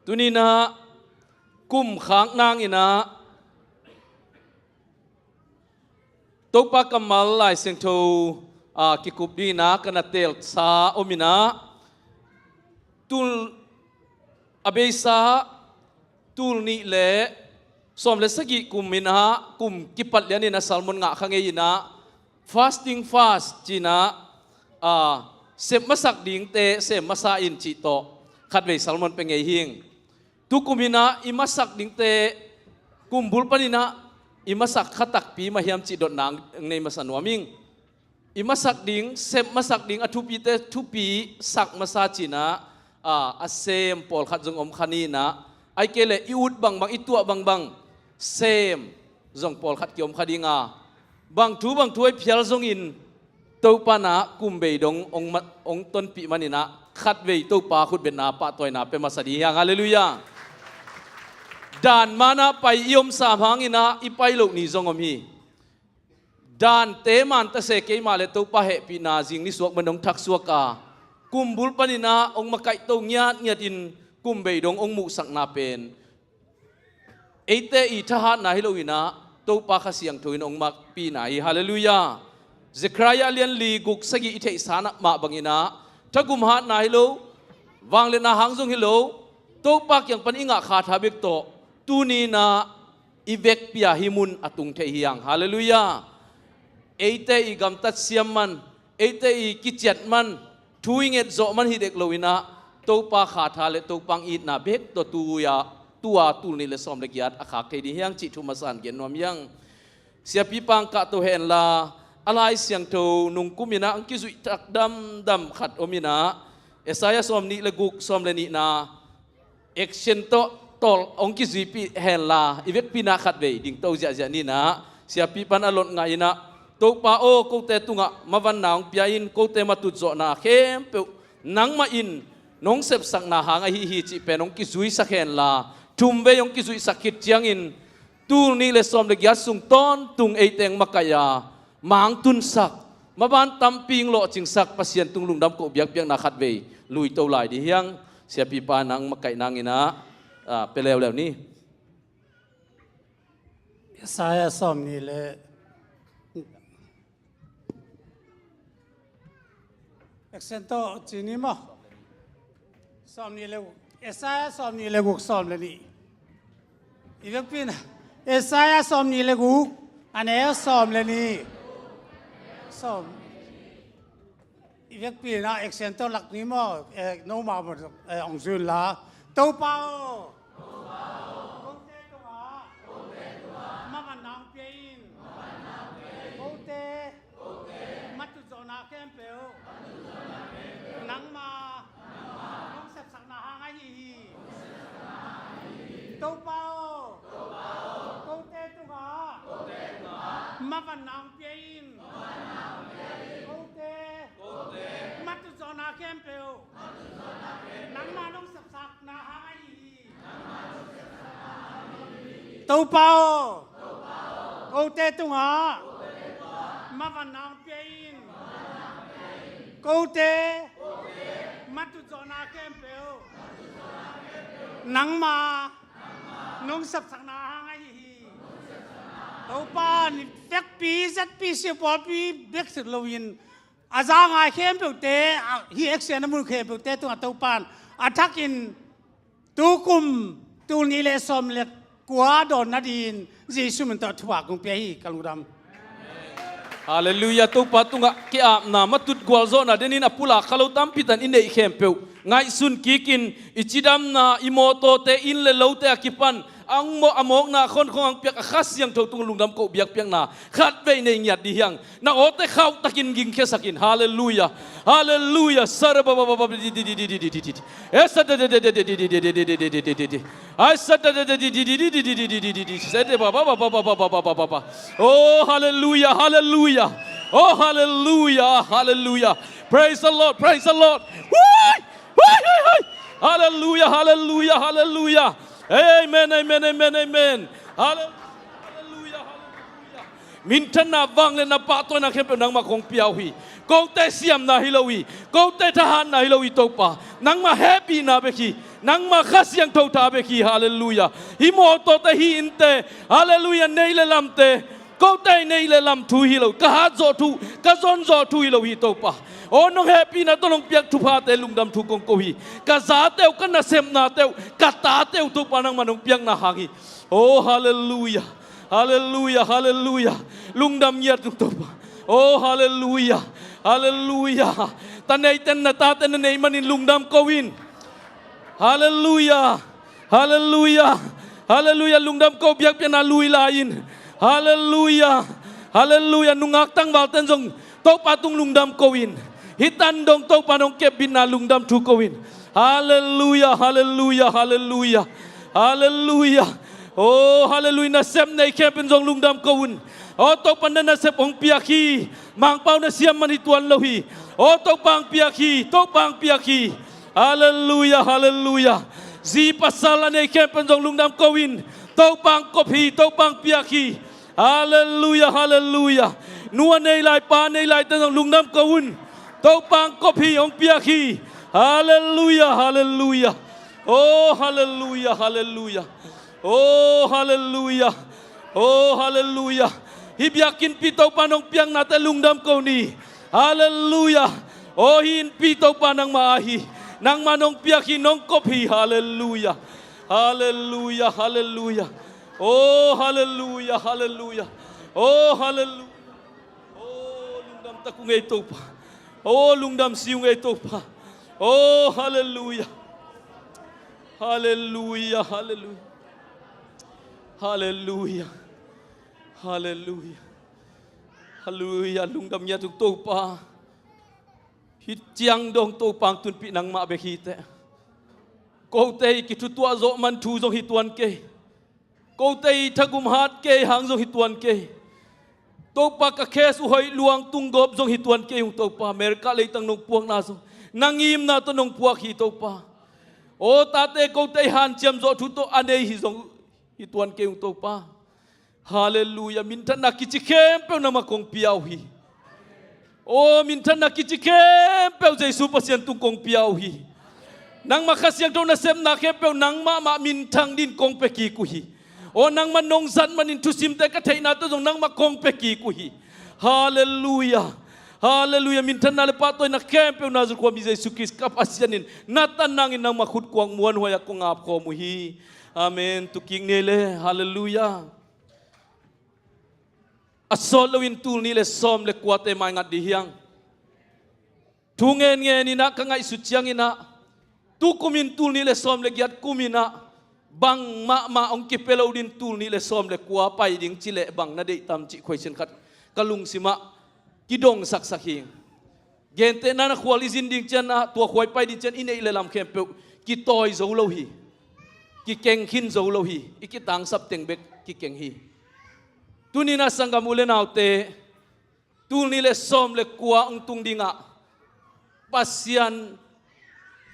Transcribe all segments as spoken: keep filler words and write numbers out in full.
Tuninah kum khak nanginah Topa kammal Lai Siangtho a kikup dinginah ka na teelsa ominah tul a beisa tul nih le sawm le sagih kum inah kum kipat lianin a sermon ngah kha ngei inah fasting fast cinah a sep masak dingte sem masa in cih tawh khatvei sermon pia ngei hing. Tukum inah i masak dingte kumbul paninah i masak kha takpi mah hiam cih dotna nei masa nuam ing. I masak ding, sep masak ding a thupite thupi sak masa cinah a, a sem pawlkhat zong om kha ninah ai kei le i ut bangbang i tuah bangbang sem zong pawlkhat kiom kha dinga bang thu bang thu ai phial zongin Topa nah kumbei dong ong, mat, ong tonpih maninah khatvei Topa khutbetna pahtawina pia masa ding hiang. Halleluiah. Dan manah pai i om sam hanginah i pai loh ni zong om hi. Dante manta se keimah le Topa hehpihna zing ni suak man dong thaksuak a kumbul paninah ong makaihto ngiatngiatin kumbei dong ong muhsakna pen eite i thahatna hi loinah Topa Kha Siangtho in ong makpihna hi. Halleluiah. Zekhariah lianli guk sagih i theihsa mah banginah thagum hatna hi lo, vangliatna hang zong hi lo, Topa kiang pan i ngah kha tha bek tawh tuninah i vekpi-a hih mun a tung thei hiang. Halleluiah. Eite i gamtat siam man, eite i kiciat man, thu i nget zawh man hi dek loinah Topa kha tha le Topa ong itna bek tawh tu-a, tu-a tul nih le sawm le giat a khak thei ding hiang cih thu masa in gen nuam hiang. Siapi pangkah to henla a Lai Siangtho nungkum inah ong kizuih tak damdam khat om inah Isaiah sawm nih le guk sawm le nihna action tawh tawh ong kizuipih henla i vekpi nah khatvei dingto ziahziah ninah siapi pan a lot ngah inah Topa aw, kote tungah mavanna ong pia in, kote matut zawhna khempeuh nangmah in nong sepsakna hang ahi hi cih pen ong kizuisak henla thumvei ong kizuihsak khit ciangin tul nih le sawm le giat sung tawntung eite ong makaih a mangtunsak, maban tampi ong lawhcingsak Pasian tung lungdam koh biakpiakna khatvei luito lai ding hiang. Siapipa nang makaih nanginah ah, pia leuleu ni. Isaiah sawm nih le Action tawh ci ni maw? Sawm nih le guk. Isaiah sawm nih le guk sawm le nih. I vekpi nah Isaiah sawm nih le guk a neu sawm le nih. Sawm. I vekpi nah action tawh lak ni maw? Eh, no mah maw, eh, ong zui inla. Topa aw. Kote tungah mavanna ong pia in. Kote matut zawhna khempeuh nangma nong sepsakna hang ahi hi. Topa aw, kote tungah mavanna ong pia in. Kote matut zawhna khempeuh nangma nong sepsakna hang ahi hi. Topa aw, kote tungah mavanna ong pia in. Kote matut zawhna khempeuh nangma nong sepsakna hang ahi hi. Topa in vekpi zetpi siapawlpi bek sit loin a za ngai khempeuhte, a, hih action a mun khempeuhte tungah Topa in a thakin tukum tul nih le sawm le kua dawn nadingin Jesu min tawh thupha kong pia hi. Ka lungdam. Halleluiah. Topa tungah ki-apna matut gualzawhna denin a pulak kha lo tampi tan i neih khempeuh ngaihsun kikin i cidamna, i mawtawte, inn le lote a kipan a mawkna khonkhong ang piak a Kha Siangtho tung lungdam koh biakpiakna khatvei nei ngiat ding hiang. Na awte khauhtakin gingkhiasakin. Halleluiah. Halleluiah. Sara baba baba di di di di di di di di di. Esa da da da da di di di di di di di di di di. Ai sa da da da di di di di di di di di di di. Sa da baba baba baba baba baba. Oh, halleluiah, halleluiah. Oh, halleluiah, halleluiah. Praise the Lord, praise the Lord. Woo! Woo, woo, woo. Halleluiah, halleluiah, halleluiah. Amen, amen, amen, amen. Halleluiah, halleluiah, halleluiah. Minthanna, vangliatna, pahtawina khempeuh nangmah kong pia uh hi. Kote siamna hi lo hi. Kote thahatna hi lo hi Topa. Nangmah hehpihna bek hi. Nangmah Kha Siangtho tha bek hi. Halleluiah. Hih mawtawte, hih innte, halleluiah, neih le lamte, kote neih le lam thu hi lo, ka hat zawh thu, ka zon zawh thu hi lo hi Topa. Aw, nong hehpihna tawh nong piak thuphate lungdam thu kong ko hi. Ka zate uh, ka nasepnate uh, ka tate uh Topa nangmah nong piakna hang hi. Aw, halleluiah. Halleluiah, halleluiah. Lungdam ngiat tung Topa. Aw, halleluiah. Halleluiah. Ta neite, na tate na neih manin lungdam ko in. Halleluiah. Halleluiah. Halleluiah. Lungdam ko, biakpiakna lui lai in. Halleluiah. Halleluiah. Nungak tangvalte in zong Topa tung lungdam ko in. Hih tan dong Topa nong kepbitna lungdam thu ko in. Halleluiah. Halleluiah. Halleluiah. Halleluiah. Aw, halleluiah. Nasep nei khempeuh in zong lungdam ko un. Aw, Topa na nasep hong piak hi. Mangpau na siam man hi tuan lo hi. Aw, Topa hong piak hi. Topa hong piak hi. Halleluiah, halleluiah. Zi pasal a nei khempeuh in zong lungdam ko in. Topa hong kop hi, Topa hong piak hi. Halleluiah, halleluiah. Nu a nei lai, pa a nei laite in zong lungdam ko un. Topa hong kop hi, hong piak hi. Halleluiah, halleluiah. Aw, halleluiah, halleluiah. Aw, halleluiah. Aw, halleluiah. Hih biakinnpi Topa nong piaknate lungdam ko ni. Halleluiah. Aw, hih innpi Topa nangmah a hi. Nangmah nong piak hi, nong kop hi. Halleluiah. Halleluiah, halleluiah. Aw, halleluiah, halleluiah. Aw, halleluiah. Aw, lungdam tak ung ei Topa. Aw, lungdam si ung ei Topa. Aw, halleluiah. Halleluiah, halleluiah. Halleluiah. Halleluiah. Halleluiah. Lungdam ngiat tung Topa. Hih ciang dong Topa hong tunpih nangmah bek hi teh. Kote i kithutuah zawh man thu zong hi tuan kei. Kote i thagum hat kei hang zong hi tuan kei. Topa, ka case uh hoih lua tung gawp zong hi tuan kei ung Topa. America leitang nong puakna zong na ngimna tawh nong puak hi Topa. Aw, tate kote i hanciam zawh thu tawh a nei hi zong hi tuan kei ung Topa. Halleluiah. Minthanna kici khempeuh nangmah kong pia uh hi. Aw, minthanna kici khempeuh Jesu Pasian tung kong pia uh hi. Nangmah Kha Siangtho nasepna khempeuh nangmah mah minthang dingin kong pia kik uh hi. Aw, nangmah nong zat manin thusimte ka theihna tawh zong nangmah kong pia kik uh hi. Halleluiah. Halleluiah. Minthanna le pahtawina khempeuh Nazareth khuami Jesu Khrist ka Pasian in na tan nangin nangmah khutkuang muanhuai-ah kong apkhawm uh hi. Amen. Tu kik ni le. Halleluiah. A sawt loin tul nih le sawm le kuate maingat dih hiang. Thu ngen ngen inah ka ngaihsut cianginah tukum in tul nih le sawm le giat kum inah bang mahmah hong kipia lo din tul nih le sawm le kua pai ding cileh bang na deih tam cih khuaisian khat ka lungsimah kidongsaksak hi. Gentehna-in a khual i zin ding cianah tua khua i pai ding cian i neih le lam khempeuh kitawi zo lo hi. Kikeng khin zo lo hi. I kitangsap teng bek kikeng hi. Tuninah sanggam u le naute, tul nih le sawm le kua hong tung dingah Pasian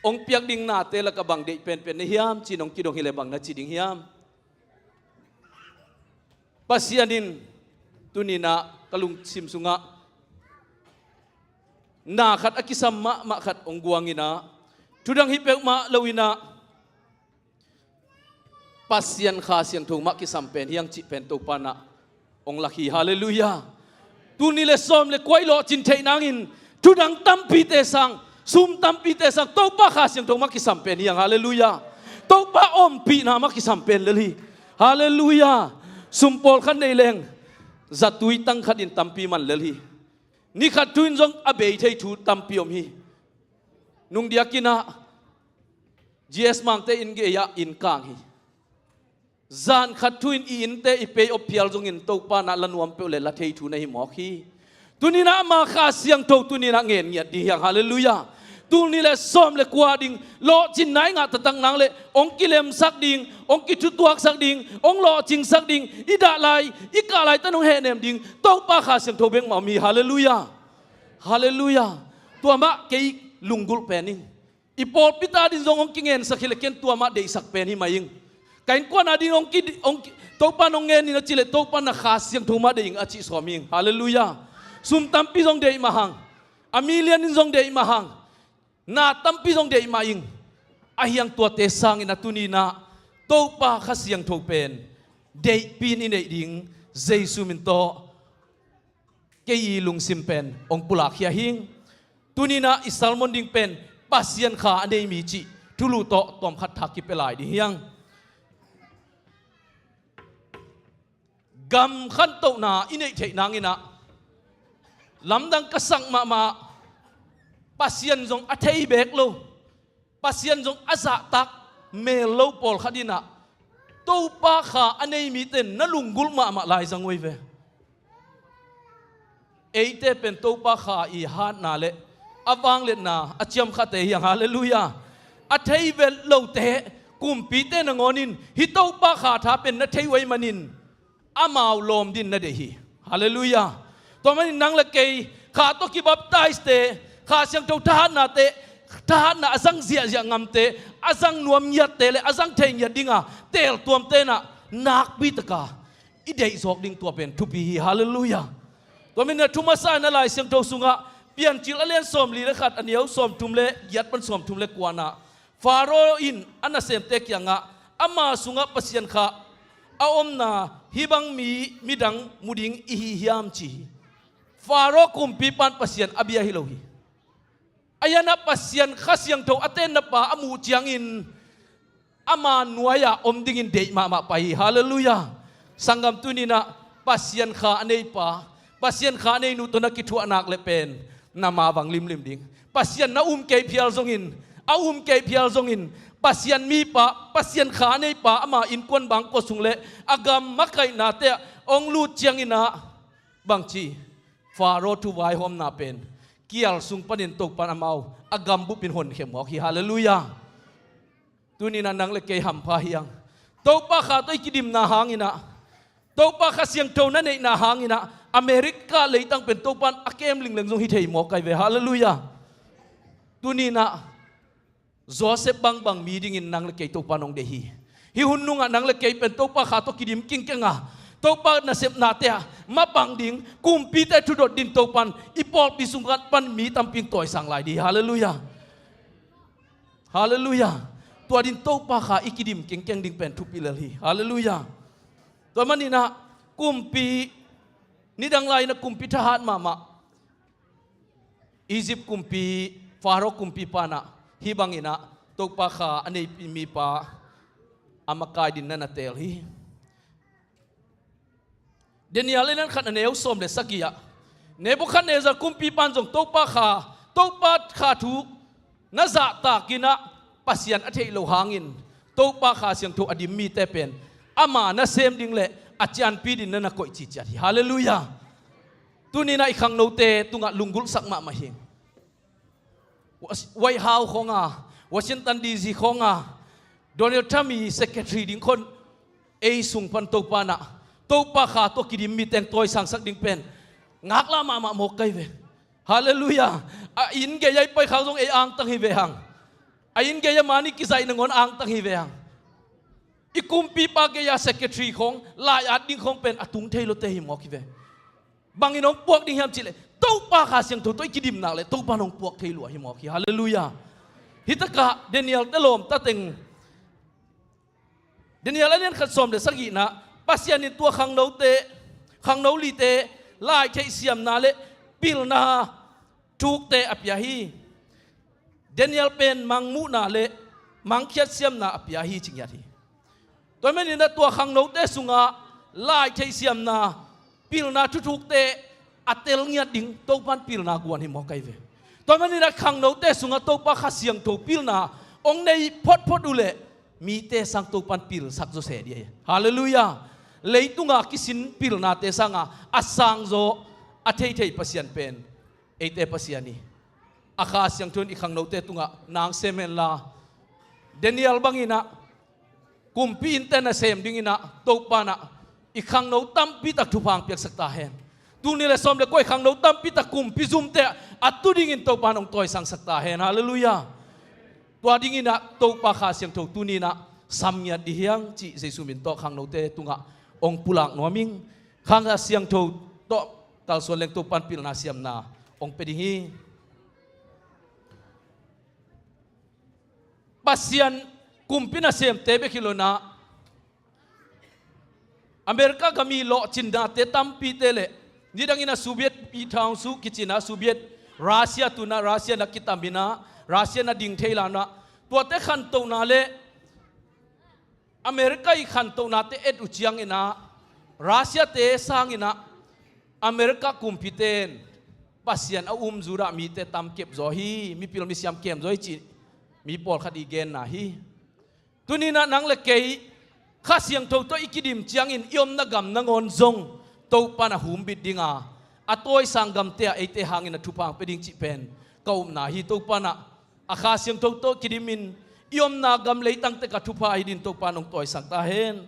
hong piak ding nate lakah bang deih penpen na hiam ci-in hong kidong hileh bang na ci ding hiam? Pasian in tuninah ka lungsim sungah na khat a kisam mahmah khat hong guanginah thudang hi peuhmah loinah Pasian Kha Siangtho mah kisam pen hiang cih pen Topa nah hong lak hi. Halleluiah. Tul nih le sawm le kua i lawhcin theih nangin thudang tampite sang, sum tampite sang Topa Kha Siangtho mah kisam pen hiang. Halleluiah. Topa ompihna mah kisam pen lel hi. Halleluiah. Sum pawlkhat nei leng zatui tang khatin tampi man lel hi. Ni khat thu in zong a bei thei thu tampi om hi. Nungdiakinah G S Mangte inn gei-ah inn kang hi. Zan khat thu in i innte i pay off phial zongin Topa nah la nuam peuh le la thei thu na hi mawk hi. Tuninah ama Kha Siangtho tuninah ngen ngiat dih hiang. Halleluiah. Tul nih le sawm le kua ding lawhcinna i ngah taktak nang le hong kilemsak ding, hong kithutuaksak ding, hong lawhcingsak ding, i dah lai i kah lai tan hong hehnem ding Topa Kha Siangtho bek mah om hi. Halleluiah. Halleluiah. Tua mah kei lunggulh pen ing. I pawlpi ta din zong hong kingensak hileh ken tua mah deihsak pen hi mah ing. Ka innkuan a din hong ki, hong ki, Topa nong ngen in a cileh Topa na Kha Siangtho mah deih ing a cih sawm ing. Halleluiah. Sum tampi zong deih mah hang. A million in zong deih mah hang. Na tampi zong deih mah ing. Ahi hang tuate sangin a tuni-in ah Topa Kha Siangtho pen deihpi-in i neih ding Jesu min tawh kei i lungsim pen hong pulak hi a hing. Tuni-in ah i sermon ding pen Pasian Kha a nei mi cih thulu tawh tawmkhat thak kipia lai ding hi hang. Gam khantohna i neih theih nangin ah lamdang ka sak mahmah, Pasian zong a thei beek lo, Pasian zong a zahtak mel lo pawlkhat in ah Topa Kha a nei mite na lunggulh mahmah lai zang uh hi ve. Eite pen Topa Kha i hatna le a vangliatna a ciamkhate hi hang. Halleluiah. A thei vet lote, kumpite nangawn in hih Topa Kha tha pen na thei uh ahih manin amau lawm dingin na deih hi. Halleluiah. Tua manin nang le kei Kha tawh kibaptise-te, Kha Siangtho thahatnate, thahatna a zang ziahziah ngamte, a zang nuam ngiatte le a zang thei ngiat dinga teeltuamte in ah nakpi taka i deih zawk ding tua pen thupi hi. Halleluiah. Tua manin ah thu masa-in ah Lai Siangtho sungah Piancil a lian sawmli le khat, a neu sawmthum le giat pan sawmthum le kua-na, Faro in a nasemte kiangah ama sungah Pasian Kha a omna hih bang mi midang mu ding i hi hiam, ci hi. Faro kumpipa in Pasian a bia hi lo hi. Ahi hang ah Pasian Kha Siangtho a tenna pa a muh ciangin ama nuai-ah om dingin deih mahmah pai hi. Halleluiah. Sanggam, tuni-in ah Pasian Kha a nei pa, Pasian Kha a nei nu tawh na kithuah nak leh pen na mavang limlim ding. Pasian na um kei phial zongin, a um kei phial zongin, Pasian mipa, Pasian Kha a nei pa ama innkuan bangkua sung le a gam makaihnate ah hong lut ciangin ah bangci, Faro thu vaihawmna pen kial sung panin Topa in amau a gam bupin honkhia mawk hi. Halleluiah. Tuni-in ah nang le kei hampha hi hang. Topa Kha tawh i kidimna hangin ah, Topa Kha Siangtho na neihna hangin ah America leitang pen Topa in a kem lingleng zong hi thei mawk hi ve. Halleluiah. Tuni-in ah Joseph bangbang mi dingin nang le kei Topa in hong deih hi. Hih hun nungah nang le kei pen Topa Kha tawh kidim kingkeng a, Topa nasepnate ah mapang ding, kumpite thudot dingin Topa in i pawlpi sung pan mi tampi hong tawisang lai ding hi. Halleluiah. Halleluiah. Tua dingin Topa Kha i kidim kengkeng ding pen thupi lel hi. Halleluiah. Tua manin ah kumpi, nidang lai-in ah kumpi thahat mahmah Egypt kumpi, Faro kumpipa in ah hih bangin ah Topa Kha a nei mipa a makai dingin na na teel hi. Daniel a lian khat, a neu sawm le sagih ah, Nebuchadnezzar kumpipa in zong Topa Kha, Topa Kha thu na zahtak in ah Pasian a theih loh hangin Topa Kha Siangtho a dim mite pen ama nasem ding le a cianpi dingin na na koih ciciat hi. Halleluiah. Tuni-in ah i khangnote tungah lunggulhsak mahmah hi. White House khawng a, Washington D C khawng a, Donald Trump i secretary ding khawng ei sung pan Topa in ah Topa Kha tawh kidim mite hong tawisangsak ding pen ngaklah mahmah mawk hi ve. Halleluiah. A inn gei-a i pai khak zong ei angtang hi ve hang. A inn gei-a mani kizaih nangawn angtang hi ve hang. I kumpipa gei-a secretary khawng, lai-at ding khawng pen a tung thei lote hi mawk hi ve. Bangin hong puak ding hiam cih leh Topa Kha Siangtho tawh i kidim nak leh Topa in hong puak thei lua hi mawk hi. Halleluiah. Hih takah Daniel-te lawmta teng, Daniel a lian khat, sawm le sagihna, Pasian in tua khangnote, khangno lite laitheih siamna le pilna thukte a pia hi. Daniel pen mangmuhna le mangkhiat siamna a pia hi, ci ngiat hi. Tua manin ah tua khangnote sungah laitheih siamna, pilna thuthukte a tel ngiat ding Topa in pilna guan hi mawk hi ve. Tua manin ah khangnote sungah Topa Kha Siangtho pilna hong nei photphot uh leh mite sang Topa in pilsak zawseh ding hi. Halleluiah. Leitunga kisin pilnate sanga a sangzaw, a theithei Pasian pen eite Pasian hi. A Kha Siangtho in i khangnote tungah nang sem henla, Daniel bangin ah kumpi innte nasem dingin ah Topa in ah i khangno tampi tak thupha hong piaksak ta hen. Tul nih le sawm le kua i khangno tampi tak kumpi zumte a tu dingin Topa in hong tawisangsak ta hen. Halleluiah. Tua dingin ah Topa Kha Siangtho tuni-in ah sam ngiat ding hi hang cih Jesu min tawh khangnote tungah hong pulak nuam ing. Kha Siangtho tawh kalsuan leng Topa in pilna siamna hong pia ding hi. Pasian kumpi nasemte bek hi lo-in ah, America gam i lawhcinnate tampite le, nidangin a Soviet i thangsu kicin ah, Soviet, Russia tu-in ah, Russia na kitam in ah, Russia na ding thei lai-in ah, tuate khantohna le America i khantohnate et uh ciangin ah, Russia-te sangin ah America kumpite in Pasian a um Judah mite tam kep zaw hi, mipil misiam kem zaw hi cih mi pawlkhat i genna hi. Tuni-in ah nang le kei Kha Siangtho tawh i kidim ciangin i omna gam nangawn zong Topa in a humbit ding a, a tawisang gamte ah eite hangin a thupha hong pia ding cih pen ka upna hi. Topa in ah a Kha Siangtho tawh kidimin i omna gam leitang tek ah thupha hi dingin Topa in hong tawisang ta hen.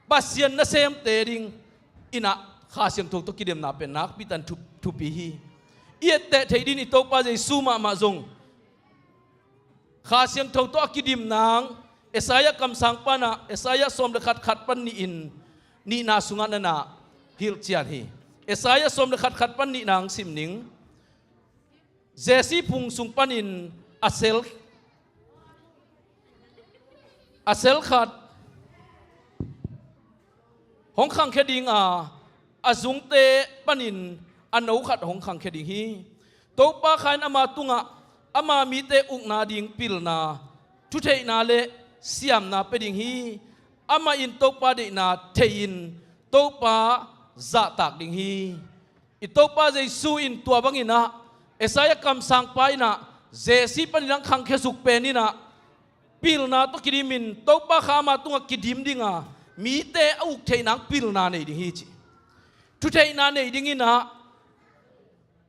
Pasian nasemte dingin ah Kha Siangtho tawh kidemna pen nakpi takin thup-, thupi hi. I etteh theih dingin i Topa Jesu mahmah zong Kha Siangtho tawh a kidim nang, Isaiah kamsangpa in ah, Isaiah sawm le khat, khat pan nih in, nihna sungah na na hilhcian hi. Isaiah sawm le khat, khat pan nihna hong sim ning. Jesse phung sung panin a sel, a sel khat hong khangkhia ding a, a zungte panin a no khat hong khangkhia ding hi. Topa Kha in ama tungah ama mite ukna ding pilna, thutheihna le siamna pia ding hi. Amah in Topa deihna thei-in Topa zahtak ding hi. I Topa Jesu in tua bangin ah, Isaiah kamsangpa in ah, Jesse panin hong khangkhia suk pen in ah, pilna tawh kidimin Topa Kha ama tungah kidim ding a, mite a uk theih nang pilna nei ding hi ci. Thutheihna nei dingin ah,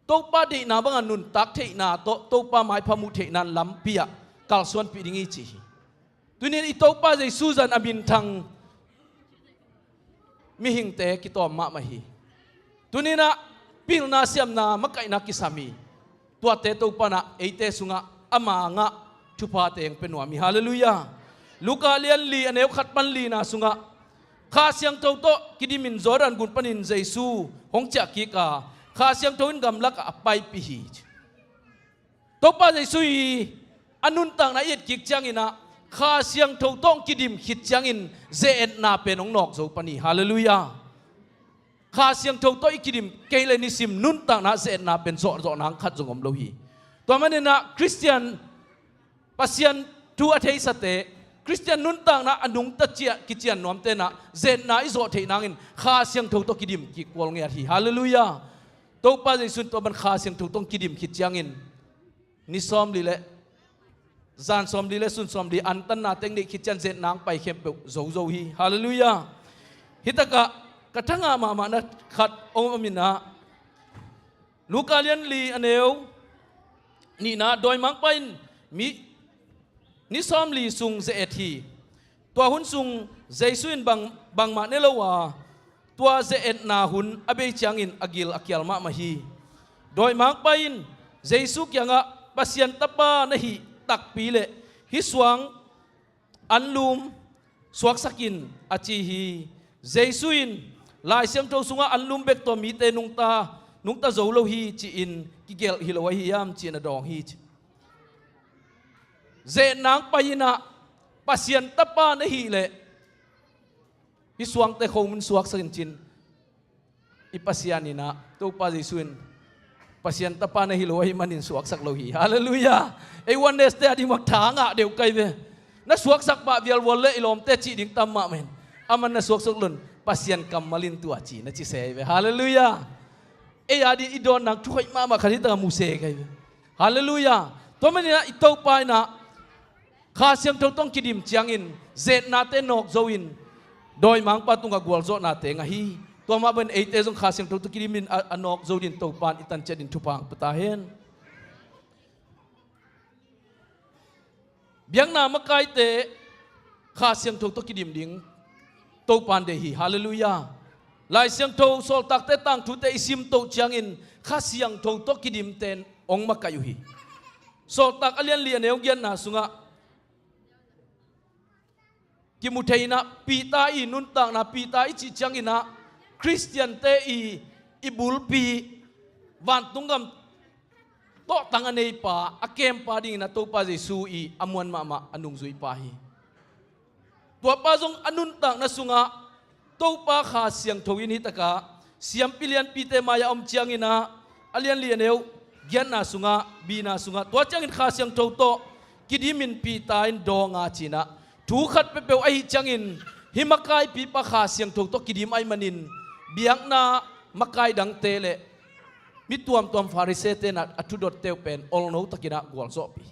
Topa deihna banga nuntak theihna tawh Topa maipha muh theihna lampi ah kalsuanpih ding hi ci hi. Tuni-in i Topa Jesu zan a minthang mihingte kitawm mahmah hi. Tuni-in ah pilna siamna makaihna kisam hi. Tuate Topa in ah eite sungah ama ngah thuphate hong pia nuam hi. Halleluiah. Luka lian li a neu khat pan lina sungah Kha Siangtho tawh kidimin Jordan gun panin Jesu hong ciahkik a, Kha Siangtho in gamlakah a paipih hi. Topa Jesu i a nuntakna i etkik ciangin ah, Kha Siangtho tawh hong kidim khit ciangin ze-etna pen hong nawk zo pan hi. Halleluiah. Kha Siangtho tawh i kidim kei le nisim nuntakna ze-etna pen zawhzawh nang khat zong om lo hi. Tua manin ah Khristian, Pasian thu a theisate, Khristian nuntakna a nungta ciah kician nuamte in ah ze-etna i zawh theih nangin Kha Siangtho tawh kidim kik kual ngiat hi. Halleluiah. Topa Jesu in tua bang Kha Siangtho tawh hong kidim khit ciangin ni sawmli le, zan sawmli le sun sawmli antanna teng neih khit ciang ze-etna hong pai khempeuh zozo hi. Halleluiah. Hi takah ka thangah mahmahna khat om om in ah, Luka lian li a neu nihna, dawimangpa in mi, ni sawmli sung ze-et hi. Tua hun sung Jesu in bang, bangmah ne lo a, tua ze-etna hun a bei ciangin a gil a kial mahmah hi. Dawimangpa in Jesu kiangah, Pasian Tapa na hih takpi leh hih suang anlum suaksak in, a ci hi. Jesu in, Lai Siangtho sungah anlum bek tawh mite nungta, nungta zo lo hi ci-in kigelh hi lo ahi hiam ci-in a dawng hi ci. Ze-etna hong pai in ah, Pasian Tapa na hih leh hih suangte khomun suaksak in ci-in, i Pasian in ah, Topa Jesu in Pasian Tapa na hi lo ahih manin suaksak lo hi. Halleluiah. Ei Oneness-te a ding bang tha ngah deuh ka hi ve. Na suaksak pah vialvual leh i lawmte cih ding tam mahmah in, aman na suaksak lo-in Pasian kammal in tua ci na ci se hi ve. Halleluiah. Ei a ding i dawn nang thuhoih mahmah khat hi takah mu se ka hi ve. Halleluiah. Tua manin ah i Topa in ah Kha Siangtho tawh hong kidim ciangin ze-etnate nawk zo-in dawimangpa tungah gualzawhnate ngah hi. Tua mah bangin eite zong Kha Siangtho tawh kidimin a, a nawk zo dingin Topa in i tan ciat dingin thupha hong pia ta hen. Biakna makaite Kha Siangtho tawh kidim ding Topa in deih hi. Halleluiah. Lai Siangtho, Sawltakte tangthute i simtoh ciangin Kha Siangtho tawh kidimte in hong makaih uh hi. Sawltak a lian li a neu giatna sungah kimu thei in ah, Peter i nuntakna, Peter i cih ciangin ah Khristiante i, i bulpi, vantung gam tawhtang a neipa, a kempa dingin a Topa Jesu i a muan mahmah a nungzuipa hi. Tuapa zong a nuntakna sungah Topa Kha Siangtho in hi takah siampi lianpite mai-ah om cianginah a lianli a neu giatna sungah, bina sungah, tua ciangin Kha Siangtho tawh kidimin Peter in dawnga cinah thu khat peuhpeuh ahi ciangin hih makaipipa Kha Siangtho tawh kidim ahi manin biakna makai dangte le mi tuamtuam Farisee tenah a thudot teuh pen olno takinah gualzawhpih.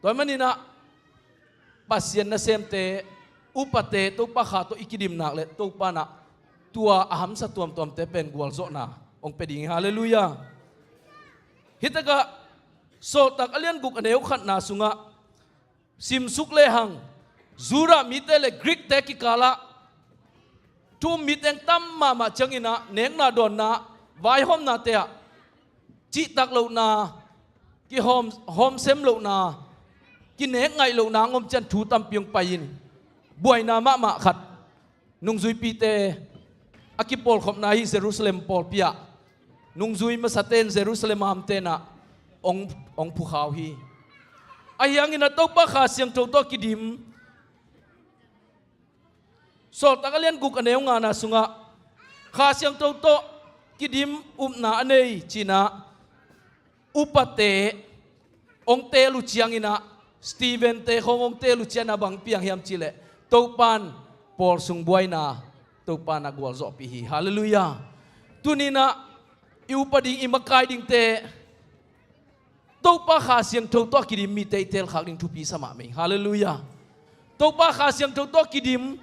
Tua maninah Pasian nasemte, upate, Topa Kha tawh i kidim nak le Topa nah tua a hamsa tuamtuamte pen gualzawhna hong pia ding hi. Halleluiah. Hitakah Sawltak a lian guk a neu khatna sungah simsuk lehang Judah mite le Greek-te kikalah thu um mi teng tam mahmah cianginah nekna dawnna vaihawmnate ah cihtak lohna, kihawm, hawmsem lohna, kinek ngaih lohna hong om ciang thu tampi hong pai-in buaina mahmah khat nungzuipite a kipawlkhopna hi. Jerusalem pawlpi ah nungzui masate'n Jerusalem a om tenah hong, hong phukhau hi. Ahi hangin a Topa Kha Siangtho tawh kidim Sawltak a lian guk a neu ngana sungah Kha Siangtho tawh kidim upna a nei cinah upate hong teel uh cianginah Stephen-te khawng hong teel uh cianginah bang piang hiam cihleh Topa'n pawl sung buaina Topa'n a gualzawhpih hi. Halleluiah. Tuninah i upa ding, i makai dingte Topa Kha Siangtho tawh a kidim mite i teelkhak ding thupi sa mahmah hi. Halleluiah. Topa Kha Siangtho tawh a kidim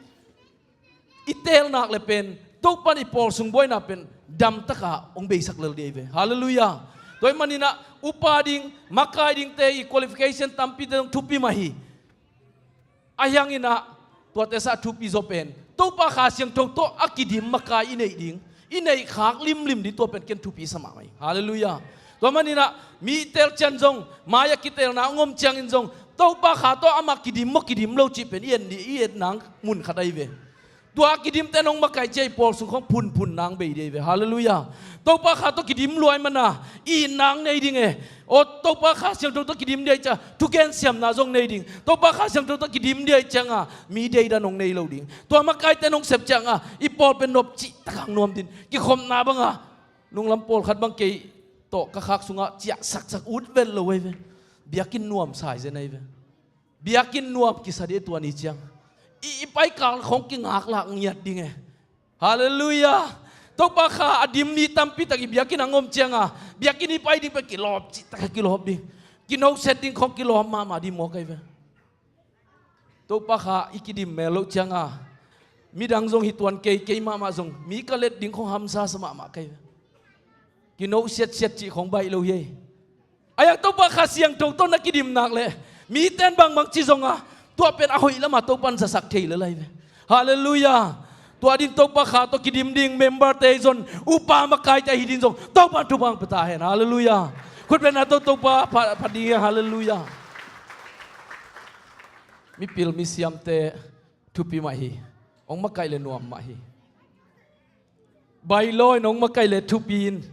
i teel nak le pen Topa'n i pawl sung buaina pen damtaka hong beisak lel ding hi ve. Halleluiah. Tua hi maninah upa ding, makai dingte i qualification tampite zong thupi mah hi. Ahi hanginah tuate sangah thupi zaw pen Topa Kha Siangtho tawh a kidim makai i neih ding, i neihkhak limlim ding, tua pen ken thupi sa mahmah hi. Halleluiah. Tua maninah mi teel ciang zong, mai-ah kiteelna hong om ciangin zong Topa Kha tawh amah kidim maw kidim lo cih pen i et ding, i et nang mun khat ahi ve. Tua kidimte nong makai ciang i pawl sung khawng phunphun nang bei ding hi ve. Halleluiah. Topa Kha tawh kidim lua ahih mana i nang nei ding e. Aw, Topa Kha Siangtho tawh kidim ding ahih ciang thugen siamna zong nei ding. Topa Kha Siangtho tawh kidim ding ahih cianga mi deidan hong nei lo ding. Tua makaite nong sep cianga i pawl pen nop cihtak hang nuam ding. Kikhopna banga nunglam pawlkhat bang kei tawh ka khak sungah ciahsaksak ut vet lo ahi ve. Biakinn nuamsa hi zen ahi ve. Biakinn nuam kisa ding e tua ni ciang. I, i paikal khawng kingaklak ngiat ding e. Halleluiah. Topa Kha a dim mi tampitak i biakinn hang om cianga biakinn i pai ding pen kilawp cihtak a kilawp ding. Kinoset ding khawng kilawp mahmah ding mawk ahi ve. Topa Kha i kidim mel loh cianga midang zong hi tuan kei, kei mahmah zong mi ka let ding khawng hamsa sa mahmah ka hi ve. Kino siatsiat cih khawng baih lo hi. Ahi hang Topa Kha Siangtho tawh na kidim nak leh mite'n bangbang ci zonga tua pen a hoih lama Topa'n zasak thei lel ahi ve. Halleluiah. Tua ding Topa Kha tawh kidim ding memberte hi zong, upa makaite ahi ding zong Topa'n thupha hong pia ta hen. Halleluiah. Khutbetna tawh Topa pha, pha ding hi. Halleluiah. Mipil misiamte thupi mah hi. Hong makaih le nuam mah hi. Bylaw in hong makaih le thupi in,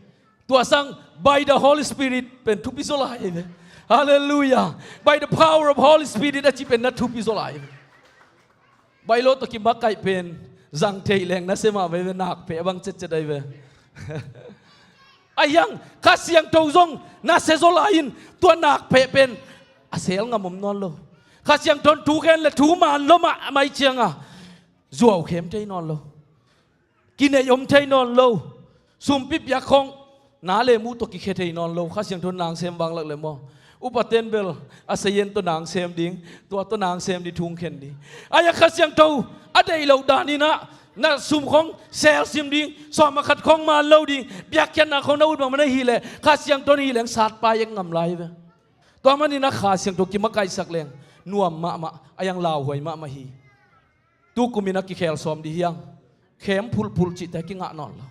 tua sang by the Holy Spirit pen thupi zaw lai ve. Halleluiah. By the power of Holy Spirit a cih pen na thupi zaw lai ve. Bylaw tawh kimakaih pen zang theih leng nasia mah ve, nakpeh a bang cetcet ahi ve. Ahi hang Kha Siangtho zong nasia zaw lai in tua nakpeh pen a sel ngam om nawn lo. Kha Siangtho in thu khen le thu man lo mahmah ahih cianga zuau khem thei nawn lo. Kinei om thei nawn lo. Sumpi piak khawng na le mu tawh kikhia thei nawn lo. Kha Siangtho in nang sem vanglak le maw? Upate'n bel a sayen tawh nang sem ding, tua tawh nang sem ding, thu hong khen ding. Ahi hang Kha Siangtho a deih loh daninah na sum khawng sel sim ding, sawm a khat khawng man lo ding, biakpiakna khawng na ut bangmah na hih leh Kha Siangtho in hih leng satpa i et ngam lai hi ve. Tua maninah Kha Siangtho kimakaihsak leng nuam mahmah, ahi hang lauhuai mahmah hi. Tukumin a kikhel sawm ding hi hang. Khem phulhphulh cihte kingah nawn lo.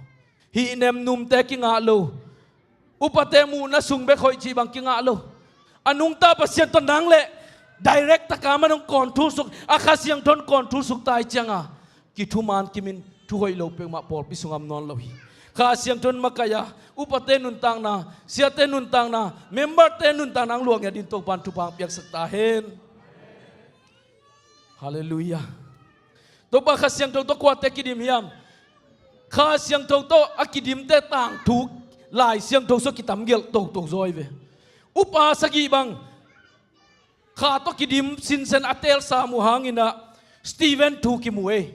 Hih nemnumte kingah lo. Upate muhna sung bek hoih cih bang kingah lo. A nungta Pasian tawh nang le direct taka man hong kawnthulsuk, a Kha Siangtho in kawnthulsuk ta ahih cianga kithuman kimin thu hoih lo peuhmah pawlpi sungah om nawn lo hi. Kha Siangtho in makaih a, upate nuntakna, siate nuntakna, memberte nuntakna hong luah ngiat dingin Topa'n thupha hong piaksak ta hen. Halleluiah. Topa Kha Siangtho tawh kuate kidim hiam? Kha Siangtho tawh a kidimte tangthu Lai Siangtho sung ah kitam gelh toto zaw hi ve. Upa sagih bang Kha tawh kidim sinsen a teelsa muh hangin ah Stephen thu kimu ei.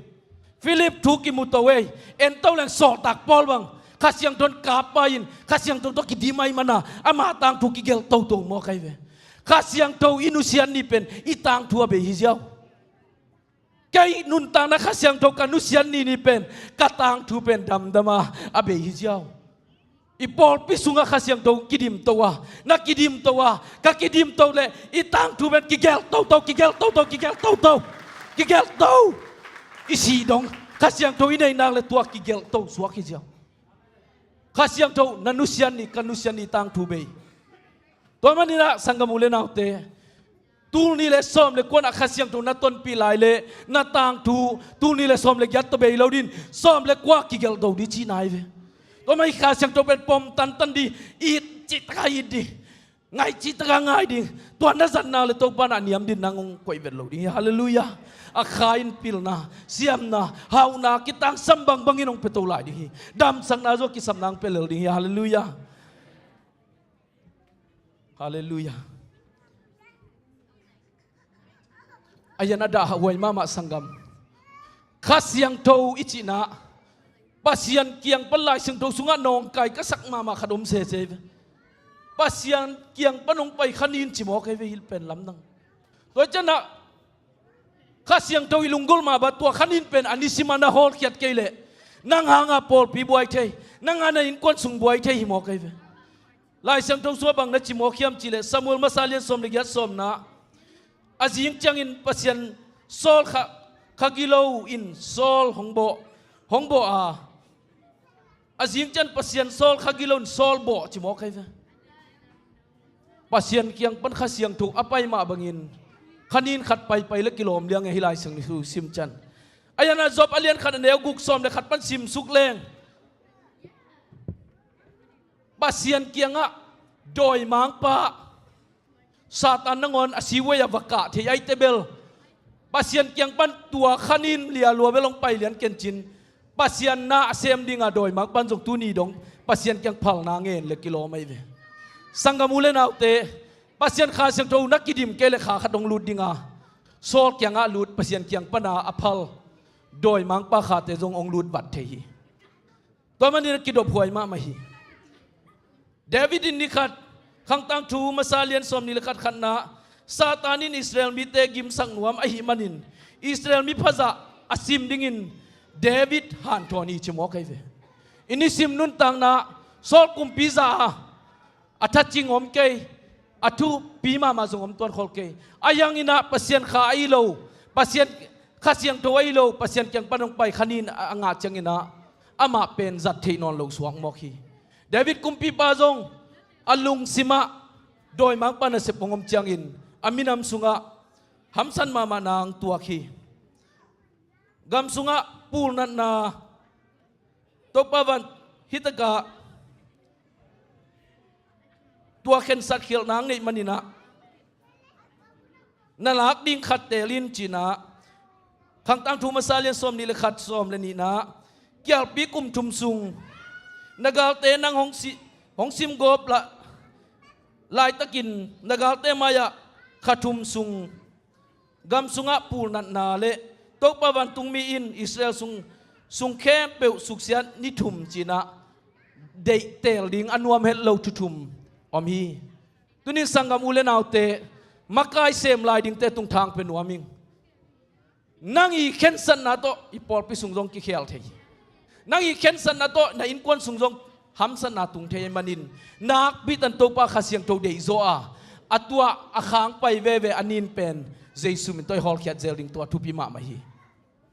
Philip thu kimu to ei. En to leng sawltak Paul bang Kha Siangtho in kap pai-in Kha Siangtho tawh kidim ahih manin ama tangthu kigelh toto mawk ahi ve. Kha Siangtho i nusiat ni pen i tangthu a bei hi ziau. Kei nuntakna Kha Siangtho ka nusiat ni ni pen ka tangthu pen damdam a a bei hi ziau. I pawlpi sungah Kha Siangtho kidim to a, na kidim to a, ka kidim to leh i tangthu pen kigelh toto, kigelh toto, kigelh toto, kigelh to. I sih dong Kha Siangtho i neih nak leh tua kigelh to suak hi ziau. Kha Siangtho na nusiat ni, ka nusiat ni tangthu bei. Tua manin ah sanggam u le naute, tul nih le sawm le kua in ah Kha Siangtho na tonpih lai leh na tangthu tul nih le sawm le giat tawh bei lo ding, sawm le kua kigelh do ding cihna hi ve. Tua manin Kha Siangtho pen pom tantan ding, it cihtak a it ding, ngai cihtak a ngai ding. Tua na zat nak leh Topa'n a niam ding nang hong koih vet lo ding hi. Halleluiah. A Kha in pilna, siamna, hauhna kitangsam bangbangin hong pia to lai ding hi. Damsakna zong kisapna hong pia lel ding hi. Halleluiah. Halleluiah. A yan a dahhuai mahmah sanggam. Kha Siangtho i cihna, Pasian kiang pan Lai Siangtho sungah nawngkai ka sak mahmah khat om sese hi ve. Pasian kiang pan hong pai kha nin ci mawk ahi ve, hih pen lamdang. Tua hi ciangin ah Kha Siangtho i lunggulh mah bang, tua kha nin pen a nisim a na hawlkhiat kei leh nang hanga pawlpi buai thei, nang hanga na innkuan sung buai thei hi mawk ahi ve. Lai Siangtho sungah bang na ci mawk hiam cih leh Samuel masa lian sawm le giat, sawmna, a zing ciangin Pasian sawl kha, kha gilo in Saul hong bawh, hong bawh a, a zing ciang Pasian sawl kha gilo in Saul bawh ci mawk ahi ve. Pasian kiang pan Kha Siangtho a pai mah bangin kha nin khat paipai leh kilawm liang e, hih Lai Siangtho sim ciang. A yan ah Job a lian khat a neu guk, sawm le khat pan simsuk leng, Pasian kiangah dawimangpa Satan nangawn a siwei a va kah thei ahih teh bel, Pasian kiang pan tua kha nin lialua bel hong pai lian ken cin, Pasian na a sem dinga dawimangpa'n zong tuni dong Pasian kiang phalna ngen leh kilawm ahi ve. Sanggam u le naute, Pasian Kha Siangtho na kidim kei leh kha khat hong lut dinga, Saul kiangah lut, Pasian kiang pana a phal dawimangpa khate zong hong lut vat thei hi. Tua manin a kidophuai mahmah hi. David in ni khat, Khangtangthu masa lian sawmnih le khat, khatna, Satan in Israel mite gimsak nuam ahih manin Israel mi phazah a sim dingin David hanthawn hi ci mawk ahi ve. I nisim nuntakna Saul kumpi zah a a thacing om kei, a thupi mahmah zong om tuan khol kei. Ahi hangin ah Pasian Kha ahi lo, Pasian Kha Siangtho ahi lo, Pasian kiang pan hong pai kha nin a ngah ciangin ah amah pen zat theih nawn lo suak mawk hi. David kumpipa zong a lungsimah dawimangpa nasep hong om ciangin a minam sungah hamsat mahmah nang tuak hi. Gam sungah pulnatna, Topa van, hitakah tua khensat khialhna ngeih manin ah na lak ding khat teel in ci-in ah, Khangtangthu masa lian sawmnih le khat, sawm le nihna, kialpi kum thum sung na galte nang hong si-, hong simgawp la-, laitakin na galte mai-ah kha thum sung gam sungah pulnatna le Topa vantungmi in Israel sung, sung khempeuh suksiat ni thum ci-in ah deih teel ding a nuam het lo thu thum om hi. Tunin sanggam u le naute, makai sem lai dingte tung thang pia nuam ing. Nang i khensatna tawh i pawlpi sung zong kikhial thei hi. Nang i khensatna tawh na innkuan sung zong hamsatna tung thei ahih manin, nakpi takin Topa Kha Siangtho deih zaw a, a tuah a khang pai veve a nin pen Jesu min tawh i hawlkhiat zel ding tua thupi mahmah hi.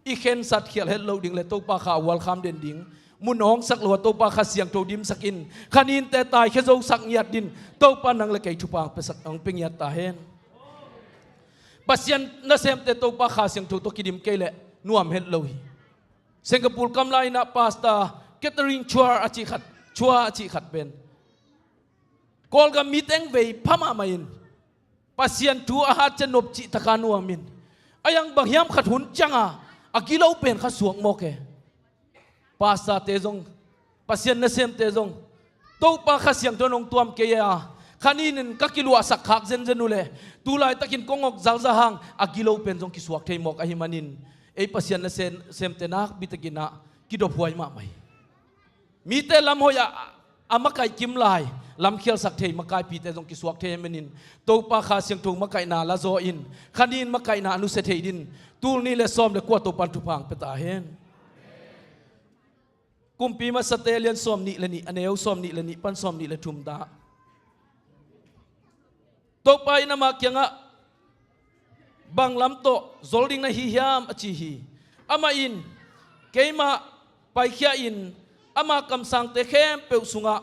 I khensat khial het loh ding le Topa Kha a welcome den ding mun hong sak lo a, Topa Kha Siangtho dimsak in kha ninte taikhia zosak ngiat dingin Topa nang le kei thupha hong pia sak, hong pia ngiat ta hen. Pasian nasemte Topa Kha Siangtho tawh kidim kei leh nuam het lo hi. Singapore kam lai-in ah Pastor Catherine Chua a cih khat, Chua a cih khat pen Kawlgam mi teng vei pha mahmah in, Pasian thu a hat ciang nop cih taka nuam in, a yang bang hiam khat hun cianga a gilo pen kha suak mawk e. Pastorte zong, Pasian nasemte zong, Topa Kha Siangtho in hong tuam kei a, kha nin in ka kiluahsak khak zenzen uh leh, tu laitakin kong awk zalza hang a gilo pen zong kisuak thei mawk ahih manin, ei Pasian nasemte nakpi takin ah kidophuai mahmah hi. Mite lam hoih ah a makaih kim lai, lam khialsak thei makaipite zong kisuak thei ahih manin, Topa Kha Siangtho makaihna la zaw in, kha nin makaihna a nusia thei din, tul nih le sawm le kua Topan thupha hong pia ta hen. Kumpi Masate a lian sawm nih le nih, a neu sawm nih le nih pan sawm nih le thum dah. Topa in ama kiangah, "Bang lam tawh zol ding na hi hiam?" a ci hi. Amah in, "Keimah paikhia in ama kamsangte khempeuh sungah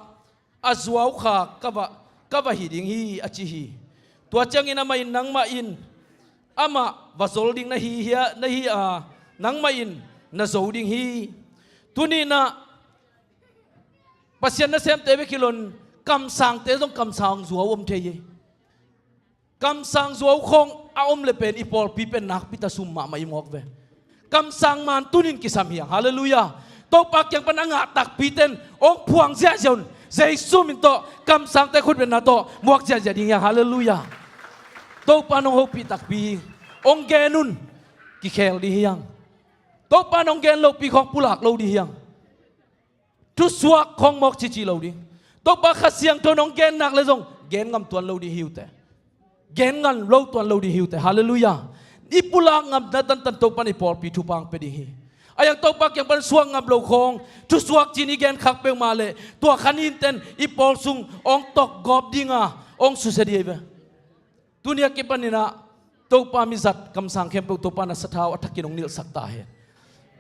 a zuau kha ka va, ka va hi ding hi," a ci hi. Tua ciangin amah in, "Nangmah in amah va zol ding na hi hia, na hi a, nangmah in na zo ding hi." Tuni in ah Pasian nasemte bek hi loin kamsangte zong kamsang zuau om thei hi. Kamsang zuau khawng a om le pen i pawlpi pen nakpi ta sum mahmah i mawk ve. Kamsang man tunin kisam hi hang. Halleluiah. Topa kiang pan a ngah takpi ten hong phuang ziahziah un. Jesu min tawh kamsangte khutbetna tawh muak ziahziah ding hi hang. Halleluiah. Topa in hong hopih takpi hi. Hong gen un, kikhel ding hi hang. Topa in hong gen lopi khawng pulak lo ding hi hang. Thusuak khawng mawk cici lo ding. Topa Kha Siangtho in hong gen nak le zong gen ngam tuan lo ding hi uh teh. Gen ngam lo tuan lo ding hi uh teh. Halleluiah. I pulak ngamna tantan Topa in i pawlpi thupha hong pia ding hi. A yang Topa kiang pan suak ngam lo khawng, thusuak ci-in i gen khak peuhmah leh, tua kha nin ten i pawl sung hong tawk gawp ding a, hong susia ding hi ve. Tuni a kipanin ah Topa mizat kamsang khempeuh Topa in a sathau a thakin hong nilhsak ta hen.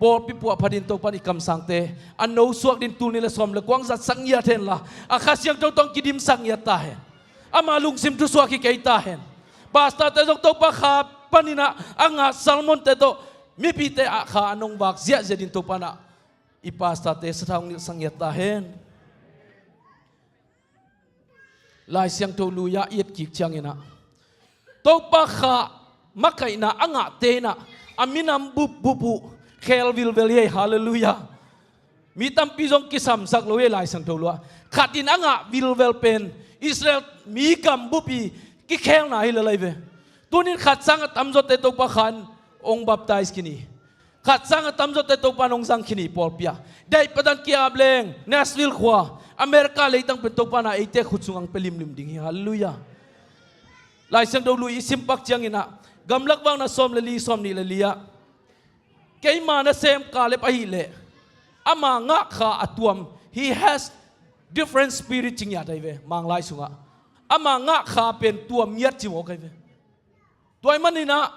Pawlpi puahphat in Topa in i kamsangte a nosuak ding tul nih le sawm le kua hong zatsak ngiat hen la, a Kha Siangtho tawh hong kidimsak ngiat ta hen. Ama lungsim thusuak hi kei ta hen. Pastorte zong Topa Kha panin ah a ngah sermonte tawh mipite ah kha a nong vak ziahziah ding Topa in ah i pastorte sathau hong nilhsak ngiat ta hen. Lai Siangtho lui-ah i et kik ciangin ah Topa Kha makaihna a ngahte in ah a minam bupbup uh khel vilvel hi. Halleluiah. Mi tampi zong kisamsak lo hi Lai Siangtho lui-ah. Khat in a ngah vilvel pen Israel mi gambup i kikhelna hi lel hi ve. Tunin khat sang a tamzawte Topa Kha in hong baptize khin hi. Khat sang a tamzawte Topa in hong zang khin hi pawlpi ah. Daih patan ki-ap leng Nashville khua, America leitang pen Topa in ah eite khut sungah hong pia limlim ding hi. Halleluiah. Lai Siangtho lui i simpak ciangin ah Gamlak Vakna sawm le li, sawm nih le li ah, keima nasem Kaleb ahih leh ama ngah kha a tuam, he has different spirit ci ngiat ahi ve, Manglai sungah. Ama ngah kha pen tuam ngiat ci mawk ahi ve. Tua ahih manin ah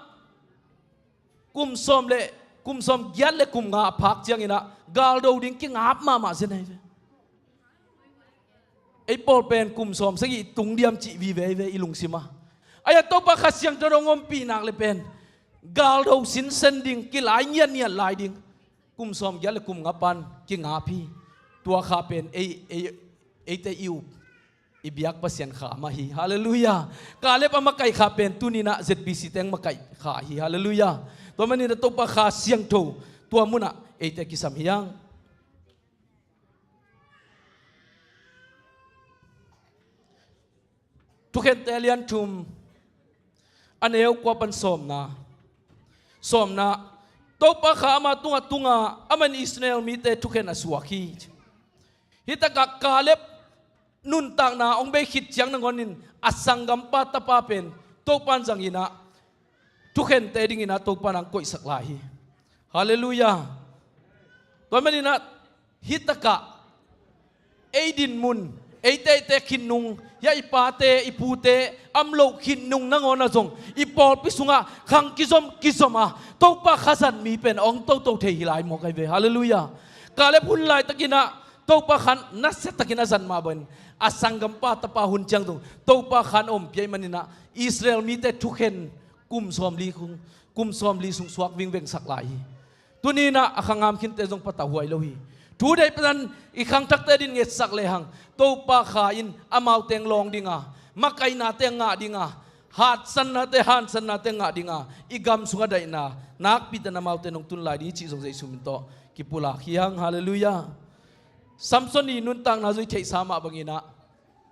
kum sawm le, kum sawm giat le kum nga a phak ciangin ah galdo ding kingap mahmah zen ahi ve. Ei pawl pen kum sawm sagih tung diam cih vive ahi ve i lungsim ah. Ahi a Topa Kha Siangtho in hong ompih nak le pen galdo sinsen ding, kilai ngiatngiat lai ding. Kum sawm giat le kum nga pan kingap hi. Tua kha pen ei, ei, eite i up, i biak Pasian kha mah hi. Halleluiah. Kaleb a makaih kha pen tuni-in ah Z B C teng makaih kha hi. Halleluiah. Tua manin ah Topa Kha Siangtho tua munah eite kisam hi hang. Thukhente a lian thum, a neu kua pan sawmna. Sawmna, Topa Kha ama tungah tung a, aman Israel mite thukhen a suak hi. Hih takah Kaleb nuntakna hong bei khit ciang nangawnin a sanggampa tapa pen Topa in zangin ah thukhente dingin ah Topa in hong koihsak lai hi. Halleluiah. Tua manin ah hih takah ei dinmun, eite, eite khinnung, hih a i pate, i pute a om loh khinnung nangawn ah zong i pawlpi sungah khang kizom, kizom a Topa Kha zat mi pen hong toto thei hi lai mawk ahi ve. Halleluiah. Kaleb hun laitakin ah Topa Kha in nasia takin a zat mah bangin a sanggampa tapa hun ciang zong Topa Kha in ompih ahih manin ah Israel mite thukhen kum sawmli sung, kum sawmli sung suak vingvengsak lai hi. Tuni-in ah a kha ngam khinte zong patauhuai lo hi. Thu deih pen i khangthakte din ngetsak lehang Topa Kha in amaute lawng dinga, makaihna te ngah dinga, hatsannate hansannate ngah dinga, i gam sungah daihna nakpi ten amaute nong tun lai ding hi cih zong Jesu min tawh kipulak hi hang. Halleluiah. Samson i nuntakna zong i theihsa mah banginah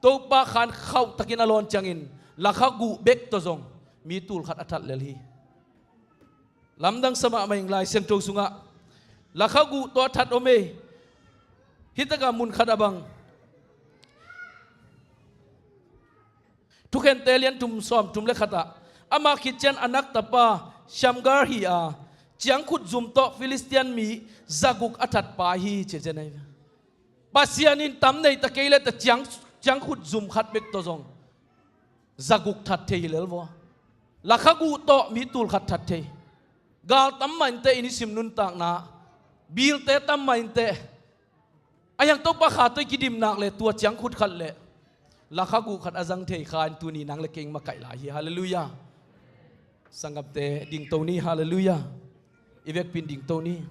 Topa Kha in khauhtakin a lawn ciangin lakha guh bek tawh zong mi tulkhat a that lel hi. Lamdang sa mahmah ing. Lai Siangtho sungah lakha guh tawh a that om ei. Hitakah mun khatah bang, Thukhente lian thum sawm thum le khatah, amah khit ciang Anak tapa Shamgar hi a, ciangkhut zum tawh Philistine mi zaguk a thatpa hi, ci a ci a nei. Pasian in tam nei ta kei le ta ciang, ciangkhut zum khat bek tawh zong zaguk that thei hi lel vaw. Lakha guh tawh mi tulkhat that thei. Gal tam mah inteh i nisim nuntakna, bilte tam mah inteh. A hiang Topa Kha tawh i kidim nak le tua ciangkhut khat le lakha guh khat a zang thei Kha in tuni nang le kei makaih lai hi. Halleluiah. Sanggamte dingto ni. Halleluiah. I vekpi in dingto ni.